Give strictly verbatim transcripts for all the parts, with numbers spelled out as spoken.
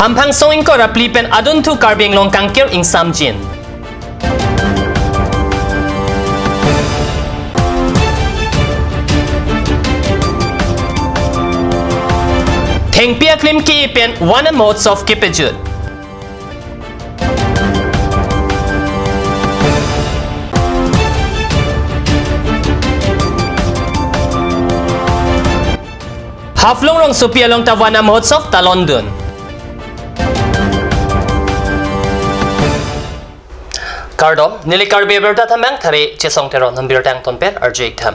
Amphang song ingkoi ra phli pen adunthu Karbi Anglong kangkir ingsamjin. Thengpi aklim ke-e pen Wanam Mahotsav kepajut. Haflong rongsopi along ta Wanam Mahotsav talondun. Kardom, neli Karbi Abirta Thanbang thari Chesong Teron, ham birta angton pen arju ik tham.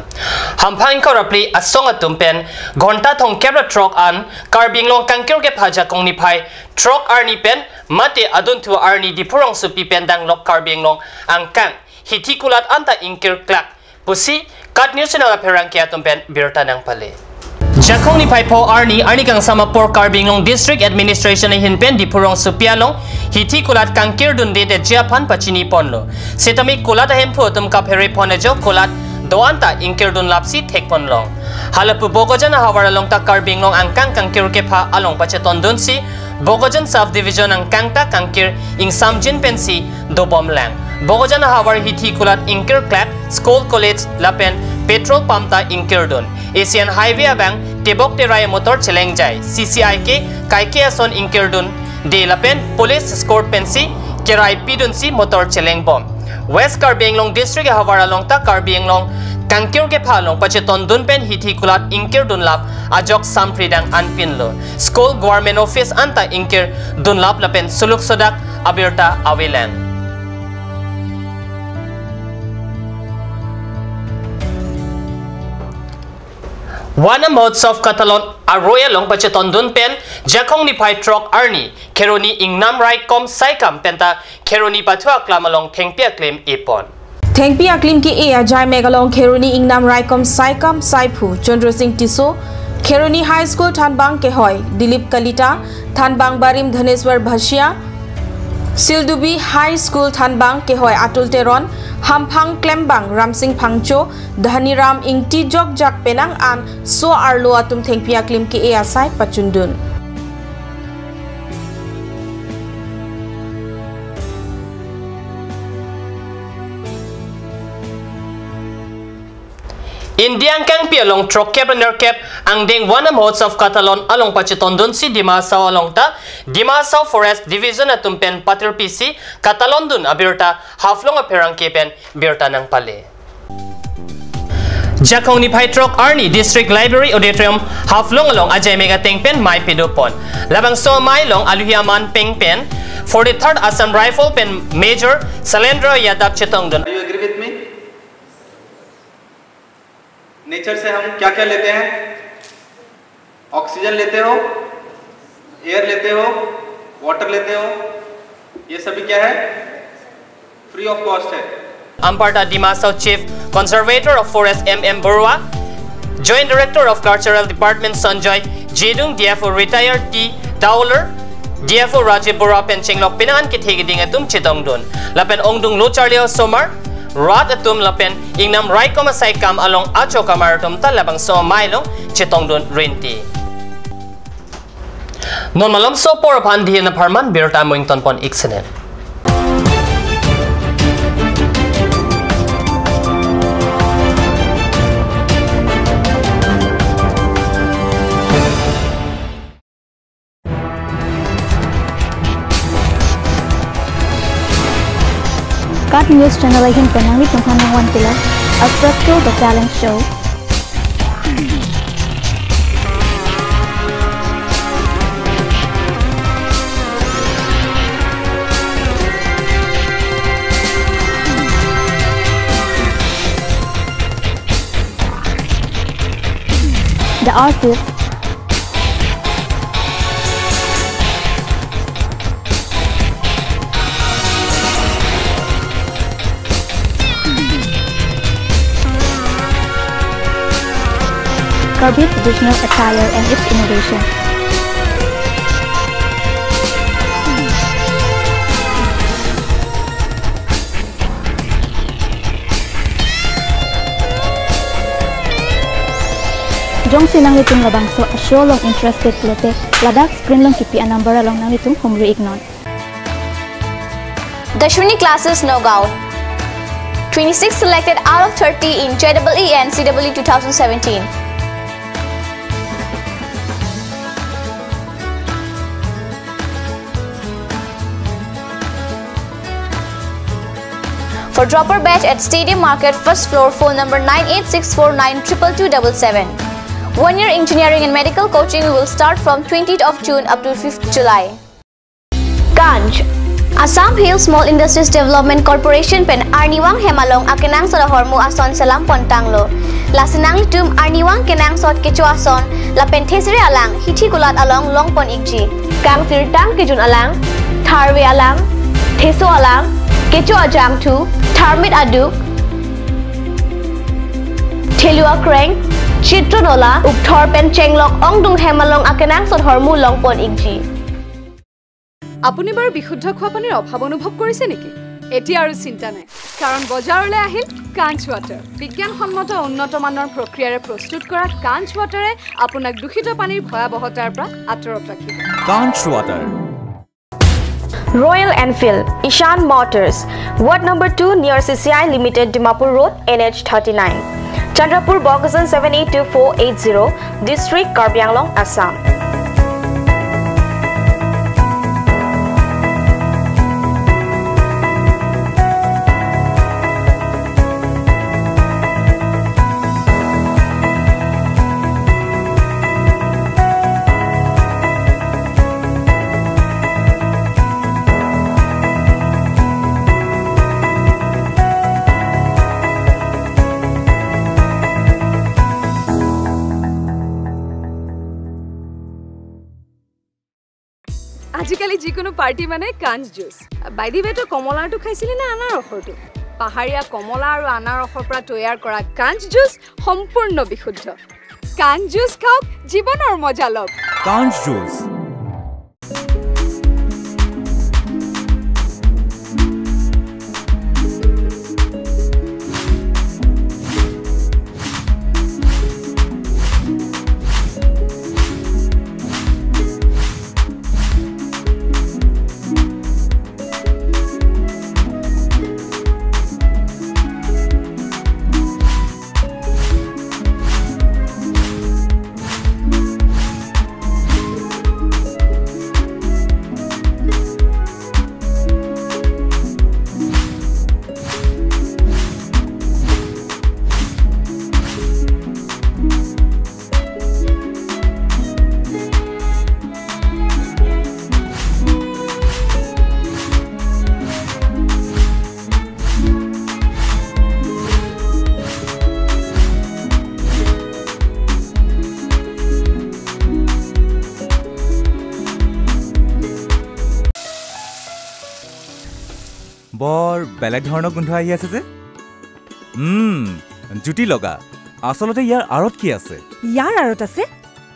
Hamphang ingkoi ra phli asong atum pen ghonta thomkep ra throk an Karbi Anglong kangkir kepha jakong niphai throk arni pen mate adunthu arni Diphu rongsopi pen danglok Karbi Anglong angkang hithi kulat anta ingkir klak pusi KAT News Channel apherangke atum pen birta nangpale. Jakong niphai pho arni, arni kangsam apor Karbi Anglong District Administration ahin pen Diphu rongsopi along hithi kulat kangkir dunde detji aphan pachini ponlo. Setame kulat ahemphu atum kaphere pon ajo kulat do-an ta ingkir dun lapsi thek ponlong. Halapu Bokajan ahavar along ta Karbi Anglong angkang kangkir kepha along pachetondunsi Bokajan Sub Division angkang ta kangkir ingsamjin pensi dobomlang. Bokajan ahavar hithi kulat ingkir klak, school, college lapen petrol pump ta ingkir dun. Asian Highway abang tebok terai motor chelengjai. C C I K kaike ason ingkir dunde lapen police escort pensi kerai pidunsi motor chelengbom. West Karbi Anglong District ahavar along ta Karbi Anglong kangkir kepha along pachetondun pen hithi kulat ingkir dunlap ajok sampri dang anpinlo. School, government office anta ingkir dunlap lapen suluk sodak abirta avelang. Wanam Mahotsav katalon aroi along pachetondun pen jakong niphai throk arni Kheroni Ingnam Raikom Saikam penta Kheroni pathu aklam along thengpi aklim epon. Thengpi aklim ke-e ajaimek along Kheroni Ingnam Raikom Saikam Saiphu Chandra Singh Tisso, Kheroni High School thanbang kehoi Dilip Kalita, thanbang barim Dhaneswar Bhasia, Sildubi High School thanbang kehoi Atul Teron, hamphang klembang Ramsing Phangcho, Dhaniram Ingti jokjak penang an so arlo atum thengpi aklim ke-e asai pachundun. India angkangpi along throkkep ra nerkep angdeng Wanam Mahotsav katalon along pachetondunsi Dima Hasao along ta Dima Hasao Forest Division atum pen patirpisi katalondun abirta Haflong apherangke pen birta nangpale. Jakong niphai throk arni District Library Auditorium Haflong along ajaimek ateng pen mei pedopon. Labangso amei along aluhi aman peng pen forty-third Assam Rifle pen Major Sailendra Yadav chetongdun. Are you agree with me? Nature से हम क्या क्या लेते हैं? ऑक्सीजन लेते हो, एयर लेते हो, वाटर लेते हो, ये सभी क्या है? फ्री ऑफ कॉस्ट है। Anparta Dima Hasao Chief Conservator of Forest M M Baruah, Joint Director of Cultural Department Sanjoy Jidung, D F O retired T Towler, D F O Rajiv Baruah pen chenglok penang an kethe keding atum chetongdun. Lapen ongdung lo charli osomar, rat atum lapen Ingnam Raikom Saikam along achokamar atum ta labangso amei along chetongdun rinti. Non malomso apor aphan dihin apharman birta mo ingtonpon ik senen. KAT News Channel ahin pen nanglitum aphan nangvan kilo Astro Show, The Talent Show. The Artist. Karbi traditional attire and its innovation. Jongsi nanglitum labangso a-show along interested pulote, ladak screen along kipi a-number along nanglitum humri iknon. Dashwini Classes, Nagaon. Twenty-six selected out of thirty in J E E and C E E two thousand seventeen. For dropper batch at Stadium Market, first floor, phone number nine eight six four nine triple two double seven. One year engineering and medical coaching will start from twentieth of June up to fifth July. Kanch. Assam Hill Small Industries Development Corporation pen arnivang hem along akenangsot ahormu ason selam pon tanglo. Lasi nanglitum arnivang kenangsot kecho ason lapen thesere alang hithi kulat along long pon ikji. Kangsirtang kejun alang, tharve alang, theso alang, kecho ajangthu, tharmit aduk, thelu akreng, chitro nola, ukthor pen chenglok ongdung hem along akenangsot ahormu long pon ikji. আপুনি বাৰু বিশুদ্ধ খোৱা পানীৰ অভাৱ অনুভৱ কৰিছে নেকি? এতিয়া আৰু চিন্তা নাই, কাৰণ বজাৰলৈ আহিল কাঞ্চ ৱাটাৰ। বিজ্ঞানসন্মত উন্নত মানৰ প্ৰক্ৰিয়াৰে প্ৰস্তুত কৰা কাঞ্চ ৱাটাৰে আপোনাক দূষিত পানীৰ ভয়াৱহতাৰ পৰা আঁতৰত ৰাখিব। Kanch Water. Royal Enfield, Ishan Motors, Ward number two near C C I Limited, Dimapur Road, N H thirty-nine. Chandrapur, Bokajan seven eight two four eight zero, District, Karbi Anglong, Assam. আজিকালি যিকোনো পাৰ্টি মানে কাঞ্চ juice. By the way, তই কমলাৰটো খাইছিলি নে আনাৰসৰটো? পাহাৰীয়া কমলা আৰু আনাৰসৰ পৰা তৈয়াৰ কৰা কাঞ্চ জুচ সম্পূৰ্ণ বিশুদ্ধ। কাঞ্চ জুচ খাওক, জীৱনৰ মজা লওক। Kanch Juice. বৰ বেলেগ ধৰণৰ গোন্ধ আহি আছে যে। উম, জুতি লগা। আচলতে ইয়াৰ আঁৰত কি আছে? ইয়াৰ আঁৰত আছে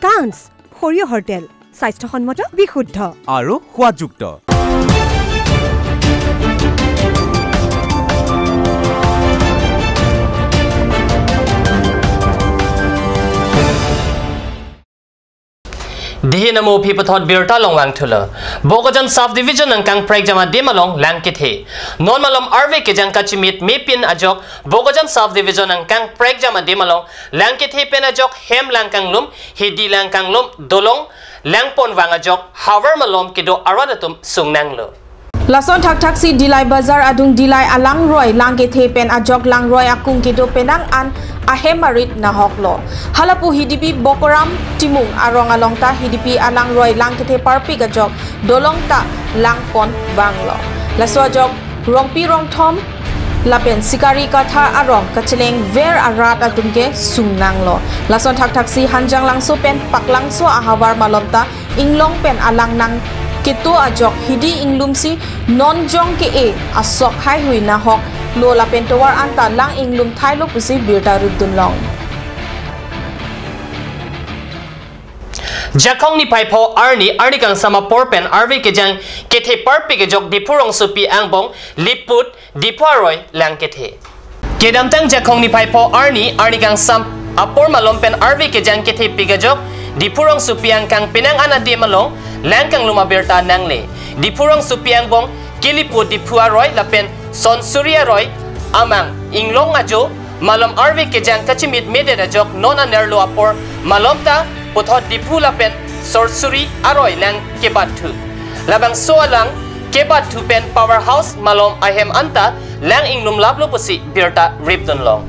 কাঞ্চ, সৰিয়হৰ তেল, স্বাস্থ্যসন্মত, বিশুদ্ধ। আৰু সোৱাদযুক্ত। Dei namo aphi puthot birta longvang thulo. Bokajan Sub Division angkang prekjam adim along lang kethe. Non malom arve kejang kachimit mepin ajok Bokajan Sub Division angkang prekjam adim along lang kethe pen ajok hem lang kanglum, hidi lang kanglum, dolong lang ponvang ajok havar malom kedo arat atum sungnanglo. Lason thakthaksi Dillai Bazar adung Dillai alangroi lang kethe pen ajok langroi akung kedo penang an ahem arit nahoklo. Halapu Hidipi Bokoram Timung arong along ta Hidipi alangroi lang kethe parpik ajok dolong ta lang ponvanglo. Laso ajok Rongpi Rongthom lapen Sikari Katha arong kachelengver arat atum ke sungnanglo. Lason thakthaksi Hanjanglangso pen Paklangso ahavar malom ta inglong pen alang nangketo ajok hidi inglumsi non jong ke-e asok haihui nahoklo lapen tovar anta lang inglum thailo pusi birta rutdunlong. Jakhong niphai pho arni, arni kangsam apor pen arve kejang kethe parpik ajok Diphu rongsopi angbong Liput Diphu aroi lang kethe. Kedamtang Jakhong niphai pho arni, arni kangsam Apor malom pen arve kejang kethepik ajok Diphu rongsopi angkang penang an adim along lang kanglum abirta nangle. Diphu rongsopi angbong kilipo Diphu aroi lapen sonsuri aroi amang inglong ajo malom arve kejang kachimit medet ajok non anerlo apor malom ta puthot Diphu lapen sonsuri aroi lang kebatthu. Labangso alang kebatthu pen power house malom ahem anta lang inglum laplo pusi birta ripdunlong.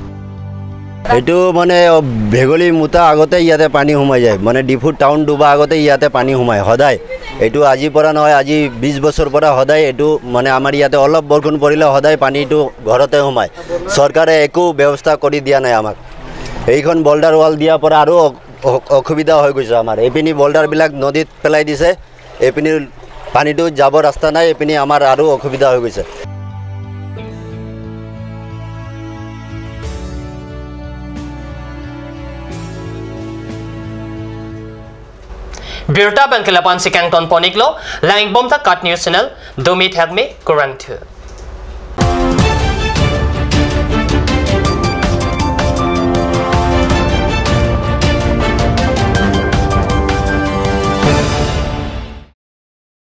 এইটো মানে বেগলী মুটা আগতে ইয়াতে পানী সোমাই যায়, মানে ডিফু টাউন ডুবা আগতে ইয়াতে পানী সোমায় সদায়। এইটো আজিৰ পৰা নহয়, আজি বিশ বছৰ পৰা সদায় এইটো মানে আমাৰ ইয়াতে অলপ বৰষুণ পৰিলে সদায় পানীটো ঘৰতে সোমায়। চৰকাৰে একো ব্যৱস্থা কৰি দিয়া নাই আমাক। এইখন বল্ডাৰ ৱাল দিয়াৰ পৰা আৰু অ- অ- অসুবিধা হৈ গৈছে আমাৰ। এইপিনি বল্ডাৰবিলাক নদীত পেলাই দিছে, এইপিনি পানীটো যাব ৰাস্তা নাই, এইপিনি আমাৰ আৰু অসুবিধা হৈ গৈছে। Birta abangke la-an si kangton pon-iklo, lang-ik bom ta KAT News Channel, domi thakmi kurvangthu.